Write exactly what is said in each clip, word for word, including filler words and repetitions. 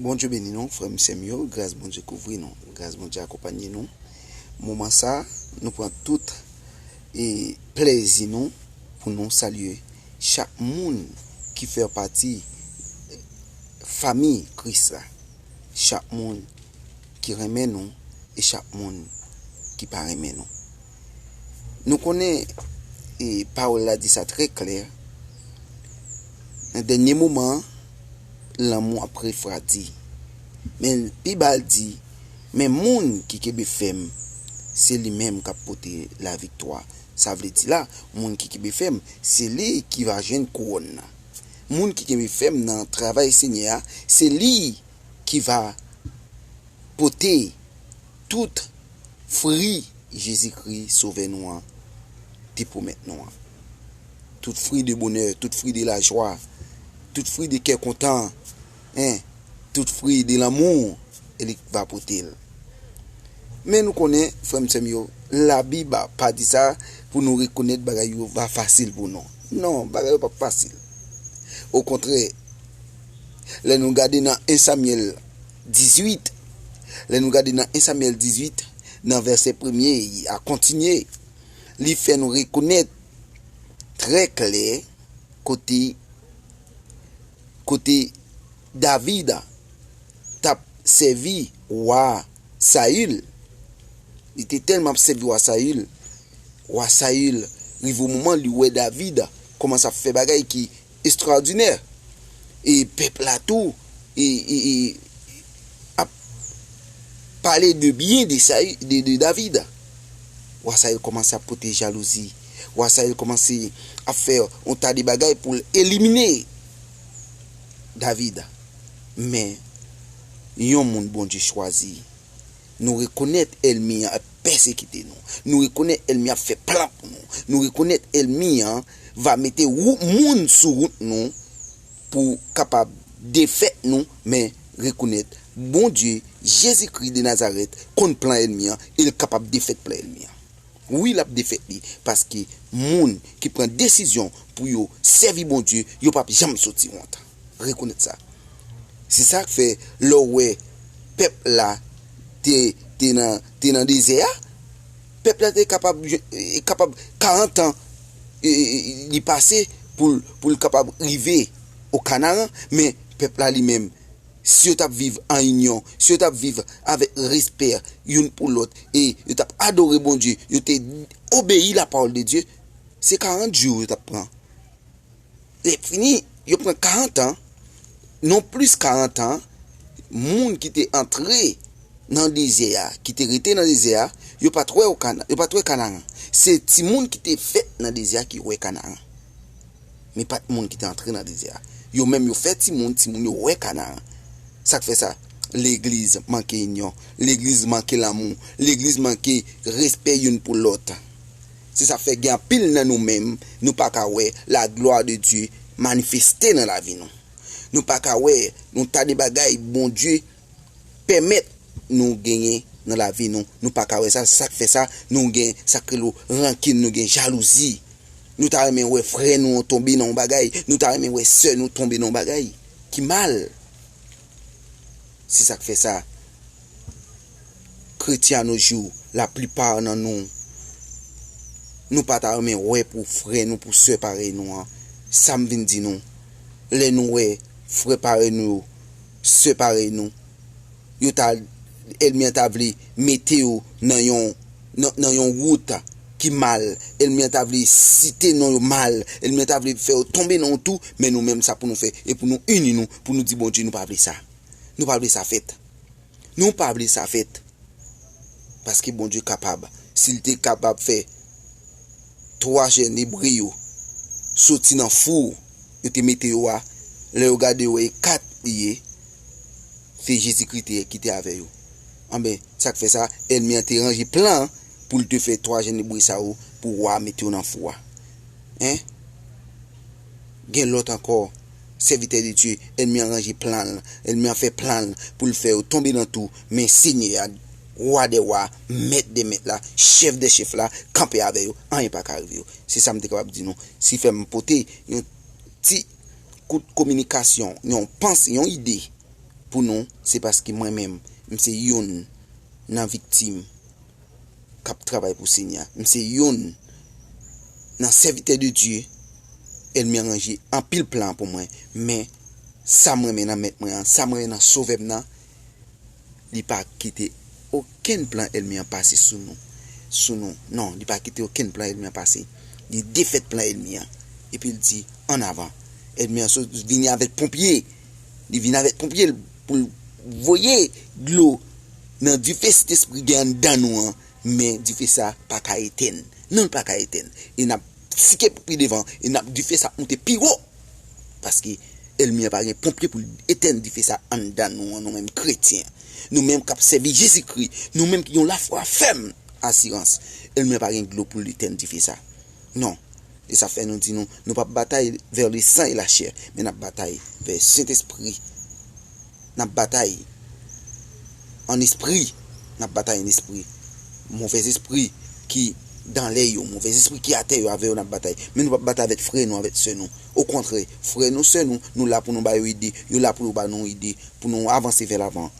Bondye beni nou, frè m, sè m yo. Gras Bondye kouvri nou. Gras Bondye akonpanye nou. Moman sa, nou pran tout e plèzi nou pou nou salye chak moun ki fè pati fanmi Kris la. Chak moun ki renmen nou e chak moun ki pa renmen nou. Nou konnen e pawòl la di sa trè klè. Nan dènye moman an, lanmou ap refwadi. Men pi ba l di, men moun ki kenbe fèm, se li menm k ap pote laviktwa. Sa vle di la, moun ki kenbe fèm, se li ki va jwenn kouwòn nan. Moun ki kenbe fèm nan travay Senyè a, se li ki va pote tout fri Jezikri, Sovè nou an, te pwomèt nou an. Tout fri de bonè, tout fri de lajwa, tout fri de kè kontan, en, tout fri de lanmou, e li va pote l. Men nou konnen, frè m, sè m yo, Labib pa di sa pou nou rekonèt bagay yo va fasil pou nou. Non, bagay yo p ap fasil. Okontrè, lè nou gade nan en Samyèl dizuit, lè nou gade nan en Samyèl dizuit, nan vèsè premye a kontinye, li fè nou rekonèt trè klè kote, kote David t ap sèvi wa Sayil. Li te tèlman ap sèvi wa Sayil, wa Sayil rive yon moman li wè David kòmanse ap fè bagay ki estrawòdinè. E pèp la tou e, e, e, ap pale de byen de, Sayil, de, de David. Wa Sayil kòmanse ap pote jalouzi. Wa Sayil kòmanse ap fè yon ta de bagay pou l elimine David. Men, yon moun Bondye chwazi. Nou rekonèt ènmi an ap pèsekite nou. Nou rekonèt ènmi an ap fè plan pou nou. Nou rekonèt ènmi an va mete wout moun sou wout nou pou kapab defèt nou, men rekonèt Bondye, Jezikri de Nazarèt, konn plan ènmi an, e l kapab defèt plan ènmi an. Wi, l ap defèt li, paske moun ki pran desizyon pou yo sèvi Bondye, yo p ap janm soti wont. Rekonèt sa. Se sa k fè, lè w wè pèp la te, te nan, te nan dezè a, pèp la te kapab, e, kapab karant an e, e, e, li pase pou l, pou l kapab rive o Kanaran, men pèp la li menm, si yo t ap viv an inyon, si yo t ap viv avèk respè youn pou lòt, e yo t ap adore Bondye, yo te obeyi lapawòl de Dye, se karant jou yo t ap pran. Lè fini, yo pran karant an, non plis karant an, moun ki te antre nan dezè a, ki te rete nan dezè a, yo pa t wè o Kana-, yo pa t wè Kanaran. Se timoun ki te fèt nan dezè a ki wè Kanaran. Men pa t moun ki te antre nan dezè a. Yo menm yo fè timoun, timoun yo wè Kanaran. Sa k fè sa? Legliz manke inyon, legliz manke lanmou, legliz manke respè youn pou lòt. Se sa k fè gen anpil nan nou menm, nou pa ka wè la gloire de Dieu manifeste nan lavi nou. Nou pa ka wè yon ta de bagay Bondye pèmèt nou genyen nan lavi nou. Nou pa ka wè sa, sa k fè sa, nou gen sa k rele rankin, nou gen jalouzi. Nou ta renmen wè frè nou an tonbe nan yon bagay, nou ta renmen wè sè nou tonbe nan yon bagay ki mal. Se sa k fè sa, kretyen a nos jours, laplipa nan nou, nou pa ta renmen wè pou frè nou, pou sè parèy nou an. Sa m vin di nou, lè nou wè frè parèy nou yo, sè parèy nou, yo ta, ènmi an ta vle mete yo nan yon, nan, nan yon wout ki mal. Ènmi an ta vle site non yo mal. Ènmi an ta vle fè yo tonbe nan yon tou, men nou menm sa pou nou fè, e pou nou ini nou, pou nou di Bondye nou pa vle sa. Nou pa vle sa fèt. Nou pa vle sa fèt. Paske Bondye kapab. Si l te kapab fè twa jèn Ebre yo soti nan fou yo te mete yo a, lè yo gade yo wè e kat li ye, se Jezikri te, ki te avè yo. Anben, sa k fè sa, ènmi an te ranje plan pou l te fè twa jèn Ebre sa yo pou wa mete yo nan fou a. En? Gen lòt ankò, sèvitè de Dye, ènmi an ranje plan l, ènmi an fè plan l pou l fè yo tonbe nan tou, men Senyè a, Wa dè wa, Mèt dè mèt la, Chèf dè chèf la, kanpe avè yo, anyen pa ka rive yo. Se sa m te kapab di nou. Si fè m pote yon ti kout kominikasyon, yon panse, yon ide pou nou, se paske mwen menm, m se youn nan viktim k ap travay pou Senyè a. M se youn nan sèvitè de Dye ènmi an ranje anpil plan pou mwen. Men, sa m renmen nan Mèt mwen an, sa m renmen nan Sovè m nan, li pa kite okenn plan ènmi an pase sou nou. Sou nou. Non, li pa kite okenn plan ènmi an pase. Li defèt plan ènmi an. Epi l di, "An avan." Ènmi an sot vini avèk ponpye. Li vini avèk ponpye pou l voye dlo nan dife Sentespri gen anndan nou an. Men dife sa pa ka etèn. Non, l pa ka etèn. E n ap sike pou pi devan. E n ap dife sa ap monte pi wo. Paske ènmi an pa gen ponpye pou l etèn dife sa anndan nou an, nou menm kretyen. Nou menm k ap sèvi Jezikri. Nou menm ki gen yon lafwa fèm, asirans. Ènmi an pa gen dlo pou l etèn dife sa. Non. E sa fè nou di nou, nou p ap batay vers le sang et la chair, men n ap batay vers Sentespri. N ap batay an espri. N ap batay an espri. Movèzespri ki dan lè yo, movèzespri ki atè yo, avè yo n ap batay. Men nou p ap batay avèk frè nou, avèk sè nou. Okontrè, frè nou, sè nou, nou la pou nou ba yo ide, yo la pou yo ba nou ide, pou nou avanse vè lavan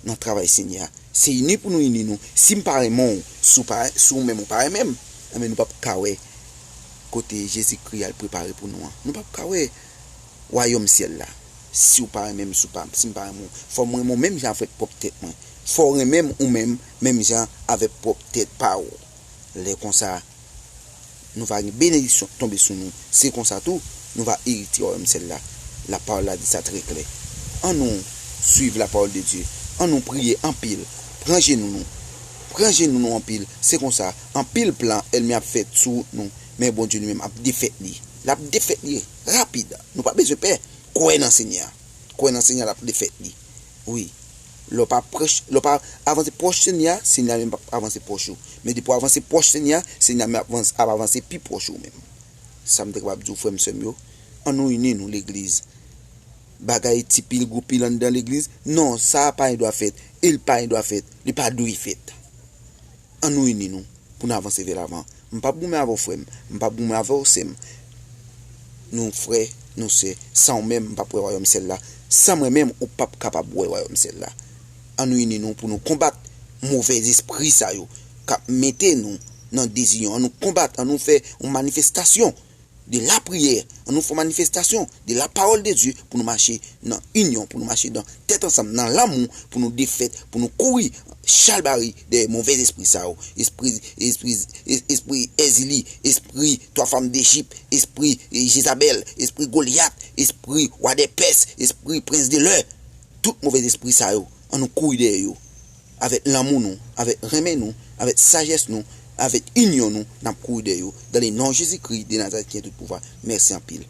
nan travay Senyè a. Se ini pou nou ini nou. Si m pa renmen w, si w pa, si w menm ou pa renmen m, enben nou p ap ka wè kote Jezikri al prepare pou nou an. Nou p ap ka wè wayòm syèl la. Si w pa renmen m, si w pa, si m pa renmen w, fò m renmen w menm jan avèk pwòp tèt mwen. Fò w renmen m ou menm, menm jan avèk pwòp tèt pa w. Lè konsa, nou va gen benediksyon tonbe sou nou. Se konsa tou, nou va erite wayòm syèl la. Lapawòl la di sa trè klè. Annou swiv lapawòl de Dye. Annou priye anpil. Pran jenou nou. Pran jenou nou anpil. Se konsa, anpil plan ènmi ap fè sou nou. Men Bondye li menm ap defèt li. L ap defèt li rapid. Nou pa bezwen pè. Kwè nan Senyè a. Kwè nan Senyè a, l ap defèt li. Wi. Lè w pa pwòch, lè w pa avanse pwòch Senyè a, Senyè a menm p ap avanse pwòch ou. Men depi w avanse pwòch Senyè a, Senyè a menm ap avanse, ap avanse pi pwòch ou menm. Sa m te kapab di w, frè m, sè m yo, annou ini nou legliz. Bagay ti pil, gwo pil anndan legliz, non, sa pa gen dwa fèt. E l pa gen dwa fèt. Li pa dwe fèt. Annou ini nou pou n avanse vè lavan. M p ap goumen avè w, frè m. M p ap goumen avè w, sè m. Nou frè, nou sè. San w menm, m p ap wè wayòm syèl la. San mwen menm, ou p ap kapab wè wayòm syèl la. Annou ini nou pou nou konbat movèzespri sa yo k ap mete nou nan dezinyon. Annou konbat, annou fè yon manifestasyon de lapriyè, annou fè manifestasyon de la parole de Dieu pou nou mache nan inyon, pou nou mache nan tèt ansanm, nan lanmou, pou nou defèt, pou nou kouri chalbari dèyè movèzespri sa yo. Espri, espri, es-, espri Èzili, espri twa fanm d'Ejip, espri, eh, Jezabèl, espri Golyat, espri wa dè Pès, espri prens de lè. Tout movèzespri sa yo, annou kouri dèyè yo. Avèk lanmou nou, avèk renmen nou, avèk sajès nou, avèk inyon nou, n ap kouri dèyè yo. Dans le nom de Jésus-Christ de Nazareth qui a tout pouvoir. Mèsi anpil.